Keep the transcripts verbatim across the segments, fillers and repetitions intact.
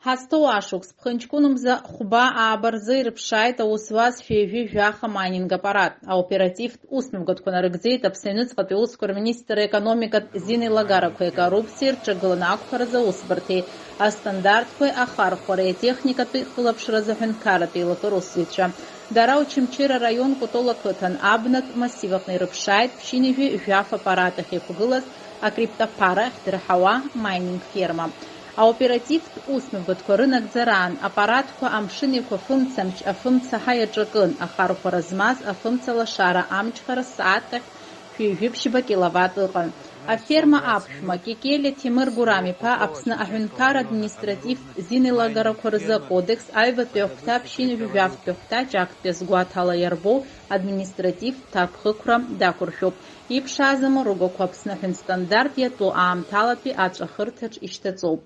Ҳазҭоу ашықәс ԥхынҷкәынымза хәба ааба рзы ирыԥшааит аус зуаз шәи ҩажәи жәаха майнинг аппарат. Аоперативтә усмҩаԥгатәқәа нарыгӡеит Аԥсны аҩныҵҟатәи аусқәа рминистр, аекономикатә зинеилагарақәеи акоррупциеи рҿагыланы ақәԥаразы аусбарҭеи астандартқәеи ахархәареи атехникатәи хылаԥшразы аҳәынҭқарратә еилакы русзуҩцәа. Дара Очамчыра араион Кәтол ақыҭан абнатә массив аҟны ирыԥшааит ԥшьынҩажәи жәаф аппарат ахьеиқәгылаз акриптоԥара ахьдырҳауа майнинг ферма. Аоперативтә усмҩаԥгатәқәа рынагӡараан аппаратқәа амшын еиқәа фымцамч афымцаҳа иаҿакын, ахархәара змаз афымцалашара амчхара сааҭк ахь шәи ҩажәи ԥшьба киловатт ыҟан. Аферма аԥшәма, Кекелиа Ҭемыр Гурам-иԥа, Аԥсны аҳәынҭқарра административтә зинеилагарақәа рзы акодекс аҩбатәи ахәҭа ԥшьынҩажәи жәафтәи ахәҭаҷ актәи азгәаҭала иарбоу административтә ҭакԥхықәра дақәыршәуп. Иԥшааз амаругақәа Аԥсны аҳәынҭстандарт иатәу аамҭалатәи аҵәахырҭаҿ ишьҭаҵоуп.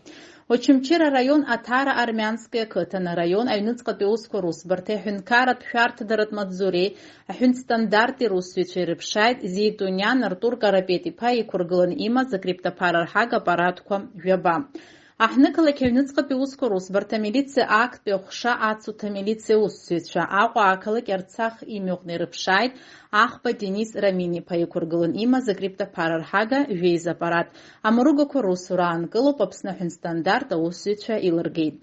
Очамчыра араион Аҭара Армянская ақыҭан араион аҩныҵҟатәи аусқәа русбарҭеи аҳәынҭқарратә шәарҭадаратә маҵзуреи аҳәынҭстандарти русзуҩцәа ирыԥшааит Зеитуниан Артур Карапет-иԥа иқәыргыланы имаз акриптоԥара рҳага аппаратқәа жәаба. Аҳҭнықалақь аҩныҵҟатәи аусқәа русбарҭа амилициа актәи аҟәша ацуҭа амилициа аусзуҩцәа, Аҟәа ақалақь Арцах имҩаҟны ирыԥшааит Ахба Денис Рамин-иԥа иқәыргыланы имаз акриптоԥара рҳага жәеиза аппарат. Амаругақәа русура аанкылоуп, Аԥсны аҳәынҭстандарт аусзуҩцәа илыргеит.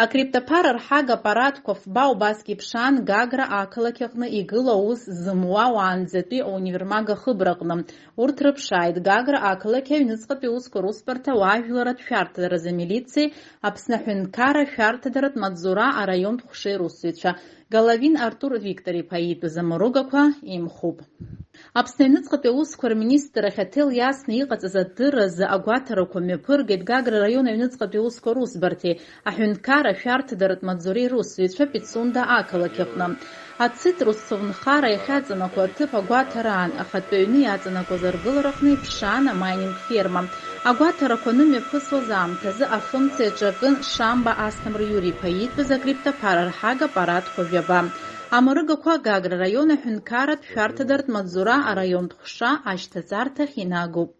Акриптоԥара рҳага аппаратқәа фба убасгьы иԥшаан Гагра ақалақь аҟны игылоу аус зымуа уаанӡатәи аунивермаг ахыбраҟны. Урҭ рыԥшааит Гагра ақалақь аҩныҵҟатәи аусқәа русбарҭа ауаажәларратә шәарҭадаразы амилициеи Аԥсны аҳәынҭқарра шәарҭадаратә маҵзура араионтә ҟәшеи русзуҩцәа. Головин Артур Виктор-иԥа иитәыз амаругақәа имхуп. Аԥсны аҩныҵҟатәи аусқәа рминистррахь аҭел иасны иҟаҵаз адырразы агәаҭарақәа мҩаԥыргеит Гагра араион аҩныҵҟатәи аусқәа русбарҭеи аҳәынҭқарра шәарҭадаратә маҵзуреи русзуҩцәа Пицунда ақалақь аҟны. Ацитрус совнхара иахьаҵанакуа аҭыԥ агәаҭараан ахатәы аҩны иаҵанакуаз аргылараҟны иԥшаан амайнинг ферма. Агәаҭарақәа анымҩаԥысуаз аамҭазы афымца иаҿакын Шамба Асҭамыр Иури-иԥа иитәыз акриптоԥара рҳага аппаратқәа жәаба. Амарыгақәа Гагра раион аҳәынҭқарратә шәарҭадаратә маҵзура араионтә ҟәша ашьҭаҵарҭахь инагоуп.